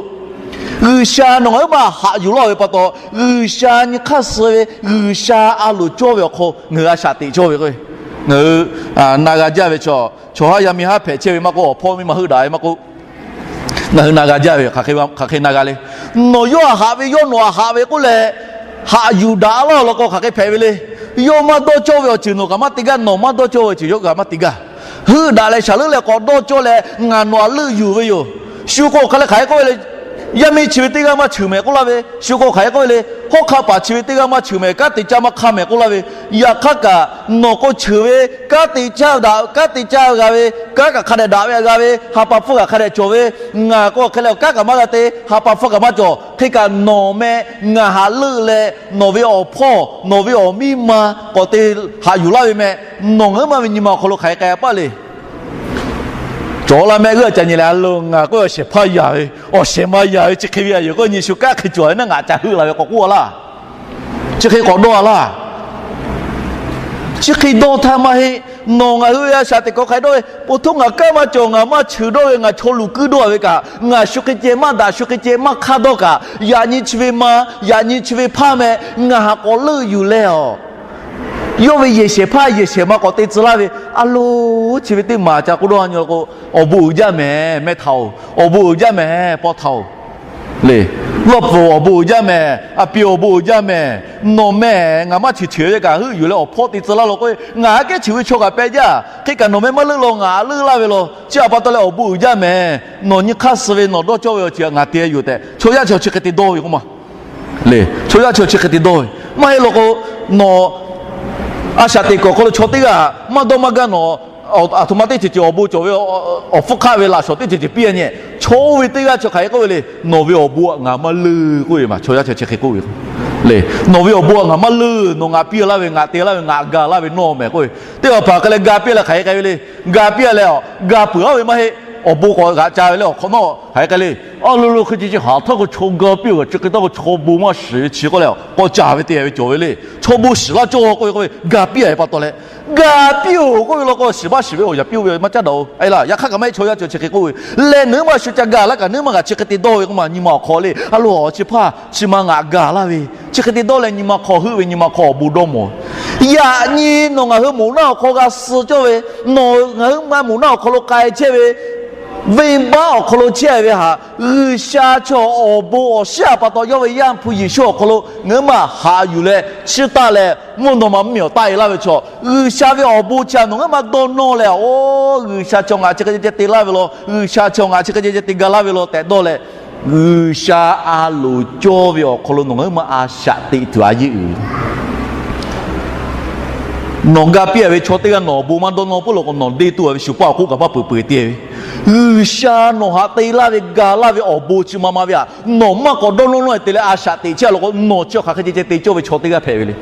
G'uiˬsha nawˬ ngaˬ huiˉ ma haꞈ yuˬ laˇ ve pa taw, G'uiˬsha nyi hk'aˇ suh ve G'uiˬsha a loˍ cawˇ ve awˬ hk'aw ngaˬ hui a shaꞈ teꞈ cawˇ ve k'o, ngaˬ hui na g'a jaˇ ve chaw, chaw haˉ yaˇ miˇ haˉ hpehꞈ chehˇ ve maˇ k'oˆ, awˬ hpawˇ miˇ ma heuˆ daꞈ ve maˇ k'oˆ, ngaˬ hui na g'a jaˇ ve hk'aˬ hk'e na g'a le. Nawˬ yawˇ htaꞈ haꞈ ve, yawˇ nawˬ htaꞈ haꞈ ve k'oˆ leh, haꞈ yuˬ daꞈ laˇ law k'o hk'aˬ hk'e hpehꞈ ve le. Yawˇ maˇ dawˇ cawˇ ve awˬ ceuˬ nawˬ kaꞈ maˇ te gaˇ, nawˬ maˇ dawˇ cawˇ ve awˬ ceuˬ yawˇ kaꞈ maˇ te gaˇ. Heuˆ daꞈ leh shaˍ leuˆ leh k'awꞈ dawˇ cawˇ leh ngaˬ nawˬ htaꞈ leuˆ yuˬ ve yoˬ. Shu k'o hk'aˬ lehˬ hk'aˬ hk'e k'oˆ ve le. Yaˇ miˇ chi ve teˇ g'aˇ maˇ cheuˬ mehˍ k'oˆ laˇ ve, shu k'o hk'aˬ hk'e k'oˆ ve le. Hawˉ hk'aˆ paˍ chi ve teˇ g'aˇ maˇ cheuˬ mehˍ, kanˉ te caˇ maˇ hk'aˇ mehˍ k'oˆ laˇ ve, yaꞈ hk'aˇ kaꞈ nawˬ k'o cheuˬ ve, kanˉ te caˇ daꞈ, kanˉ te caˇ g'a ve, kanˉ kaꞈ hk'a dehꞈ daꞈ ve g'a ve, ha pa hpfuhˇ kaꞈ hk'a dehꞈ cawˬ ve, ngaˬ k'o hk'e leh kanˉ kaꞈ maˇ g'a te, ha pa hpfuhˇ kaꞈ maˇ cawˬ. Hk'e kaꞈ nawˬ meh ngaˬ htaꞈ leuˆ leh nawˬ ve awˬ hpawˇ, nawˬ ve awˬ miˇ ma k'awꞈ te haꞈ yuˬ laˇ ve meh, nawˬ ngaˬ huiˉ ma ve nyi ma awˬ hk'aw lo hk'aˬ hk'e k'ai paˆ le. Cawˬ la meh g'uˇ a ca nyi leh a lo ngaˬ k'oˆ ve awˬ shehˍ hpaˇ yaˍ ve, awˬ shehˍ ma yaˍ ve chi hk'e ve a yoˬ k'o nyi shu kanˉ hk'e cawˬ ve naˉ ngaˬ ca heuˆ la ve k'awꞈ k'oˆ a laˇ. Chi hk'e k'awꞈ dawˇ a laˇ. Chi hk'e dawˇ htaˇ maˇ heˆ. Nawˬ ngaˬ hui ve a shaꞈ teꞈ kuiˬ hk'aˬ hk'e dawˇ ve, po htoˇ ngaˬ kanˉ maˇ cawˬ, ngaˬ maˇ cheuˬ dawˇ ve, ngaˬ chaw luˬ kuiˉ dawˇ ve kaꞈ, ngaˬ shu hk'e ceh maˇ daꞈ, shu hk'e ceh maˇ hk'aˇ dawˇ kaꞈ, yaꞈ nyi chi ve ma, yaꞈ nyi chi ve hpaˇ meh ngaˬ htaꞈ k'awꞈ leuˆ yuˬ leh a, yawˇ ve yehˬ shehˍ hpaˇ yehˬ shehˍ ma k'awꞈ te tcuh laˇ ve, a lo, chi ve teˇ maˬ ca k'oˆ dawˇ a nyi k'o, awˬ bon uiˍ jaˇ mehˍ, meh htaꞈ oˬ, awˬ bon uiˍ jaˇ mehˍ, paw htaꞈ oˬ le. Lawˇ pfuhˍ awˬ bon uiˍ jaˇ mehˍ, a pi awˬ bon uiˍ jaˇ mehˍ, nawˬ meh ngaˬ maˇ cheuˬ cheuˬ ve kaꞈ heuˆ yuˬ leh awˬ hpawˇ te tcuh laˇ law k'o, ngaˬ aꞈ kehˉ cheuˬ ve chaw kaꞈ peh jaˇ. Hk'e kaꞈ nawˬ meh maˇ leuˆ law, ngaˬ aꞈ leuˆ laˇ ve law. Chi a pa taw leh awˬ bon uiˍ jaˇ mehˍ, nawˬ nyi hk'aˇ suh ve nawˬ dawˇ cawˇ ve awˬ ceuˬ ngaˬ te yoˬ tehꞈ chaw yaˇ chaw chi hk'e te dawˇ ve k'oˆ ma le. Chaw yaˇ chaw chi hk'e te dawˇ ve maˇ heˆ law k'o, nawˬ a shaꞈ teꞈ kuiˬ awˬ hk'aw lo chaw teˇ g'aˇ maˇ dawˇ maˇ gaˇ nawˬ, aˬ htoꞈ ma teˇ ceuˬ ceuˬ awˬ bon cawˬ ve, awˬ hpfuhˇ hk'aˆ ve laꞈ shawˍ teˇ ceuˬ ceuˬ piˇ a nyi, chaw oˇ ve teˇ g'aˇ chi hk'aˬ hk'e k'oˆ ve le. Nawˬ ve awˬ bon htaꞈ ngaˬ maˇ leuˆ k'oˆ ve ma, chaw yaˇ chaw chi hk'e k'oˆ ve le. Nawˬ ve awˬ bon htaꞈ ngaˬ maˇ leuˆ, nawˬ ngaˬ piˇ laˇ ve, ngaˬ te laˇ ve, ngaˬ ga laˇ ve nawˇ mehˍ k'oˆ ve, teˇ hpaˍ hpaˍ hk'e leh ga piˇ leh hk'aˬ hk'e k'ai ve le. Ga piˇ a leh a, ga peuˬ a ve maˇ heˆ. Awˬ bon k'awꞈ g'aꞈ ca ve le awˬ hk'awꞈ nawˉ hk'aˬ hk'e k'ai le. A lo lo hk'e ce ce haˍ htaˇ k'o chaw ga piˇ a, chi hk'e taˇ k'o chaw bon maˇ shiˍ ve chi k'oˆ leh k'awꞈ ca ve te ve cawˬ ve le. Chaw bon shiˍ laˇ cawˇ k'oˆ ve k'oˆ ve, ga piˇ a ve pa taw leh, ga piˇ oˬ k'oˆ ve law k'o, shiˍ maˇ shiˍ ve awˬ yaꞈ piˇ oˇ ve maˇ caˉ daꞈ oˬ. A e laˇ, yaꞈ hk'aˇ kaꞈ maˇ heˆ, chaw yaˇ chaw chi hk'e k'oˆ ve lehˬ, nawˬ hui ma shu ca ga laˇ kaꞈ nawˬ hui ma g'a chi hk'e te dawˇ ve k'oˆ ma, nyi ma awˬ hk'aw le. A lo, chi hpaˇ chi ma ngaˬ ga laˇ ve, chi hk'e te dawˇ leh nyi ma hk'aw heuˆ ve, nyi ma hk'aw awˬ bon dawˇ mawˬ ve, yaꞈ nyi nawˬ ngaˬ hui moˍ naˆ awˬ hk'aw g'a suh cawˇ ve, nawˬ ngaˬ hui ma moˍ naˆ awˬ hk'aw lo k'ai chehˇ ve, venˇbaˆ awˬ hk'aw lo chehˇ ve htaꞈ G'uiˬsha chaw awˬ bon awˬ shiˉ a pa taw yawˇ ve Yaˇ hpu Yeˍsuˆ awˬ hk'aw lo ngaˬ hui ma haꞈ yuˬ leh chiˇ taˆ leh, mvuhˇ naw ma mvuhˇmiˬ awˬ taˆ e laˇ ve chaw, G'uiˬsha ve awˬ bon chi a nawˬ ngaˬ hui ma dawˇ nawˇ leh, oˇ G'uiˬsha chaw ngaˬ chi hk'e ceh ceh te laˇ ve law, G'uiˬsha chaw ngaˬ chi hk'e ceh ceh te ga laˇ ve law tehꞈ dawˇ leh, G'uiˬsha a loˍ cawˇ ve awˬ hk'aw lo nawˬ ngaˬ hui ma a shaꞈ teꞈ tuˬ a yeˇ uiˍ Nawˬ ga piˇ a ve chaw teˇ g'aˇ nawˬ awˬ bon maˇ dawˇ nawˇ peuˬ law k'o, nawˬ deˇ tuˬ a ve shu paˇ awˬ hk'oˆ kaꞈ maˇ peuˬ peuˬ te ve. G'uiˬsha nawˬ htaꞈ te laˇ ve ga laˇ ve awˬ bon chi ma ma ve htaꞈ nawˬ maˇ k'awꞈ dawˇ nawˇ nawˇ te leh a shaꞈ teꞈ chehˇ a law k'o, nawˬ chi hk'aˬ hk'e ceh ceh te cawˇ ve chaw teˇ g'aˇ hpehꞈ ve le.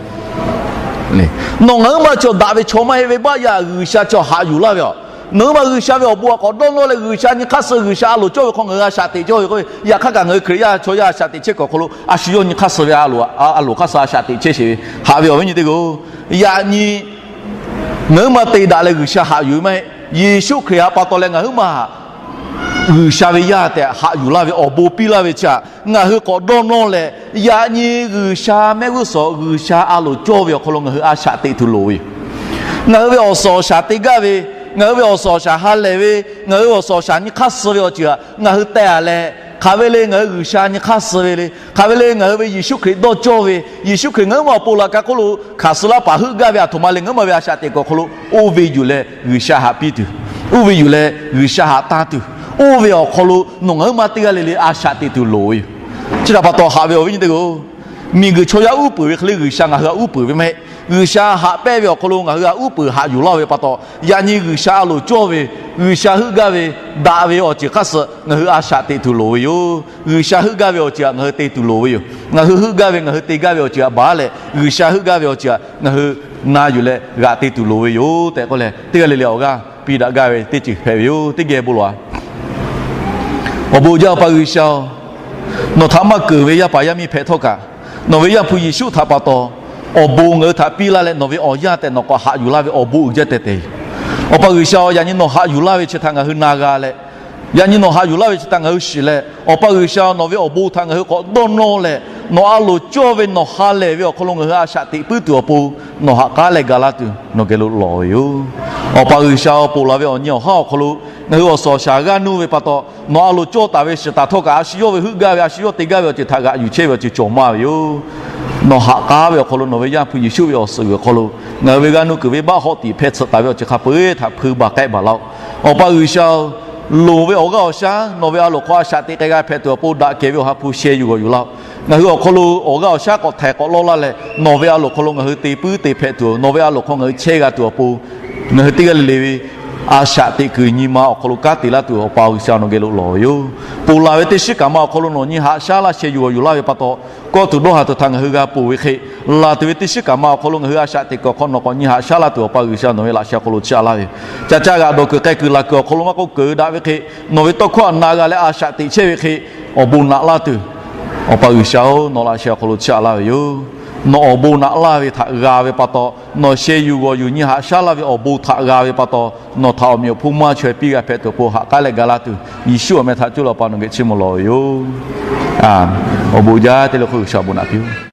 Nawˬ ngaˬ hui ma chaw daꞈ ve chaw maˇ heˆ ve, baˆ yaˇ G'uiˬsha chaw haꞈ yuˬ laˇ ve a. Nawˬ hui ma G'uiˬsha ve awˬ bon htaꞈ k'awꞈ dawˇ nawˇ leh G'uiˬsha nyi hk'aˇ suh, G'uiˬsha a loˍ cawˇ ve hk'aw ngaˬ hui a shaꞈ teꞈ cawˇ ve k'oˆ ve, yaꞈ hk'aˇ kaꞈ ngaˬ hui Hkriꞈ yaˇ chaw yaˇ a shaꞈ teꞈ chehˇ kuiˬ awˬ hk'aw lo a shu yawˇ nyi hk'aˇ suh ve, a loˍ hk'aˇ suh a shaꞈ teꞈ chehˇ sheˍ ve haꞈ ve awˬ viˉ nyi teˇ g'aˇ-oˬ, yaꞈ nyi ngaˬ hui ma te daꞈ leh G'uiˬsha haꞈ yuˬ ve maˇ heˆ. Yeˍsuˆ Hkriꞈ htaꞈ pa taw leh ngaˬ hui ma G'uiˬsha ve yaˇ tehꞈ haꞈ yuˬ laˇ ve awˬ bon piˇ laˇ ve chi htaꞈ ngaˬ hui k'awꞈ dawˇ nawˇ leh, yaꞈ nyi G'uiˬsha mehˆ g'uˇ suhˍ G'uiˬsha a loˍ cawˇ ve awˬ hk'aw lo ngaˬ hui a shaꞈ teꞈ tuˬ loˍ ve yoˬ. Ngaˬ hui ve awˬ suhˍ awˬ shaˍ te gaˇ ve, ngaˬ hui ve awˬ suhˍ awˬ shaˍ ha lehˬ ve, ngaˬ hui ve awˬ suhˍ awˬ shaˍ nyi hk'aˇ suh ve awˬ ceuˬ htaꞈ ngaˬ hui teh taˍ leh, hk'aˬ ve le ngaˬ hui G'uiˬsha nyi hk'aˇ suh ve le, hk'aˬ ve le ngaˬ hui ve Yeˍsuˆ Hkriꞈ dawˇ cawˇ ve, Yeˍsuˆ Hkriꞈ ngaˬ hui ma awˬ pon laꞈ ka hk'oˆ lo hkanˍ suh laˇ paˍ heuˆ gaˇ ve aˬ htoꞈ ma le ngaˬ hui ma ve a shaꞈ teꞈ kuiˬ awˬ hk'aw lo oˇ ve yuˬ leh G'uiˬsha haꞈ piˇ tuˬ, oˇ ve yuˬ leh G'uiˬsha haꞈ tanˇ tuˬ, oˇ ve awˬ hk'aw lo nawˬ ngaˬ hui ma teˇ g'aˇ le le a shaꞈ teꞈ tuˬ loˍ ve yoˬ. Chi htaꞈ pa taw haꞈ ve awˬ viˉ nyi teˇ hpaˍ-oˬ, miˬguiˬ chaw yaˇ uˉ peunˍ ve hk'e le G'uiˬsha ngaˬ hui htaꞈ uˉ peunˍ ve maˇ heˆ. G'uiˬsha haꞈ pehnˇ ve awˬ hk'aw lo ngaˬ hui htaꞈ uˉ peunˍ haꞈ yuˬ laˇ ve pa taw, yaꞈ nyi G'uiˬsha a loˍ cawˇ ve, G'uiˬsha heuˆ gaˇ ve, daꞈ ve awˬ ceuˬ hk'aˇ suh ngaˬ hui a shaꞈ teꞈ tuˬ loˍ ve yoˬ. G'uiˬsha heuˆ gaˇ ve awˬ ceuˬ htaꞈ ngaˬ hui te tuˬ loˍ ve yoˬ. Ngaˬ hui heuˆ gaˇ ve ngaˬ hui te gaˇ ve awˬ ceuˬ htaꞈ baˬ leh, G'uiˬsha heuˆ gaˇ ve awˬ ceuˬ htaꞈ ngaˬ hui na yuˬ leh g'aꞈ te tuˬ loˍ ve yoˬ tehꞈ k'oˆ leh, teˇ g'aˇ le le awˬ g'aˇ piˇ daꞈ gaˇ ve teˇ ceuˬ hpehꞈ ve yoˬ. Teˇ geh bon lawˬ-a. Awˬ bon jaˇ Awˬ pa G'uiˬsha-oˬ, nawˬ htaꞈ maˇ keunˍ ve yaˇ paˍ yaˇ miˇ hpehꞈ htawˇ kaꞈ, nawˬ ve Yaˇ hpu Yeˍsuˆ htaꞈ pa taw awˬ bon ngaˬ hui htaꞈ piˇ laˇ leh, nawˬ ve awˬ yaˇ tehꞈ nawˬ k'awꞈ haꞈ yuˬ laˇ ve awˬ bon uiˍ jaˇ tehˬ tehˬ. Awˬ pa G'uiˬsha-oˬ, yaꞈ nyi nawˬ haꞈ yuˬ laˇ ve chi htaꞈ ngaˬ hui na g'a leh, yaꞈ nyi nawˬ haꞈ yuˬ laˇ ve chi htaꞈ ngaˬ hui shiˍ leh, Awˬ pa G'uiˬsha nawˬ ve awˬ bon htaꞈ ngaˬ hui k'awꞈ dawˇ nawˇ leh, nawˬ a loˍ cawˇ ve nawˬ ha lehˬ ve awˬ hk'aw lo ngaˬ hui a shaꞈ teꞈ puiˉ tuˬ awˬ pon, nawˬ ha k'aˉ leh ga laˇ tuˬ nawˬ geh lo lawˬ ve yoˬ. Awˬ pa G'uiˬsha-oˬ, ponˬ laˬ ve awˬ nyi awˬ haˉ awˬ hk'aw lo ngaˬ hui awˬ suhˍ awˬ shaˍ g'aˇ nuˇ ve pa taw, nawˬ a loˍ cawˇ taˍ ve shiˍ taˍ htawˇ kaꞈ, a shu yawˇ ve heuˆ gaˇ ve, a shu yawˇ te gaˇ ve awˬ ceuˬ htaꞈ g'aꞈ yuˬ chehˇ ve awˬ ceuˬ cawˬ maˇ ve yoˬ. Nawˬ ha k'aˉ ve awˬ hk'aw lo nawˬ ve Yaˇ hpu Yeˍsuˆ ve awˬ suhˍ g'uiˬ awˬ hk'aw lo ngaˬ hui ve g'aˇ nuˇ kuiˬ venˇbaˆ hawˆ tiꞈ hpeh tsuhꞈ taˍ ve awˬ ceuˬ hk'a peu-eˬ htaꞈ hpui baˬ k'ehˆ baˬ laˇ-oˆ. Awˬ pa G'uiˬsha-oˬ, loˍ ve awˬ g'aˇ awˬ shaˉ nawˬ ve a loˍ hk'aw a shaꞈ teꞈ k'ai g'a hpehꞈ tuˬ awˬ pon daꞈ kehˬ ve Awˬ ha hpu sheh yuˬ g'awˬ yuˬ laˇ-oˆ. Ngaˬ hui awˬ hk'aw lo awˬ g'aˇ awˬ shaˉ k'awꞈ htaiˍ k'awꞈ lawˇ laˇ leh, nawˬ ve a loˍ hk'aw lo ngaˬ hui te puiˉ te hpehꞈ tuˬ, nawˬ ve a loˍ hk'aw ngaˬ hui chehˇ g'a tuˬ awˬ pon, ngaˬ hui teˇ g'aˇ le le ve a shaꞈ teꞈ kuiˬ nyi ma awˬ hk'aw lo kanˉ te laˇ tuˬ Awˬ pa G'uiˬsha nawˬ geh lo lawˬ ve yoˬ. Ponˬ laˬ ve teˇ shiˉ kaꞈ ma awˬ hk'aw lo nawˬ nyi haꞈ shaˉ laˇ sheh yuˬ g'awˬ yuˬ laˇ ve pa taw, kawˇ tuˬ dawˇ haˍ tuˬ htaꞈ ngaˬ hui g'a ponˬ ve hk'e, laˬ tuˬ ve teˇ shiˉ kaꞈ ma awˬ hk'aw lo ngaˬ hui a shaꞈ teꞈ kuiˬ awˬ hk'aw nawˬ k'awꞈ nyi haꞈ shaˉ laˇ tuˬ Awˬ pa G'uiˬsha nawˬ ve laꞈ sheh awˬ hk'aw lo chiˇ aꞈ laˇ ve yoˬ. Ca caˇ g'aꞈ dawˬ kuiˬ k'ai kuiˬ laˬ kuiˬ awˬ hk'aw lo maˇ k'oˆ keunˍ daꞈ ve hk'e, nawˬ ve tawˇ hkawˇ htaꞈ na g'a leh a shaꞈ teꞈ chehˇ ve hk'e, awˬ bon naꞈ laˇ tuˬ, Awˬ pa G'uiˬsha-oˬ, nawˬ laꞈ sheh awˬ hk'aw lo chiˇ aꞈ laˇ ve yoˬ. Nawˬ awˬ bon naꞈ laˇ ve htaꞈ g'a ve pa taw, nawˬ sheh yuˬ g'awˬ yuˬ nyi haꞈ shaˉ laˇ ve awˬ bon htaꞈ g'a ve pa taw, nawˬ htaꞈ awˬ meꞈ awˬ hponˇ maˇ chaweh piˇ g'a hpehꞈ tuˬ awˬ pon ha k'aˉ leh ga laˇ tuˬ, Yeˍsuˆ awˬ meh htaꞈ coˇ leh Awˬ pa nawˬ geh chiˇ mvuh lawˬ ve yoˬ. Awˬ bon jaˇ teˇ le hk'oˆ G'uiˬsha awˬ bon naꞈ piˇ-oˆ.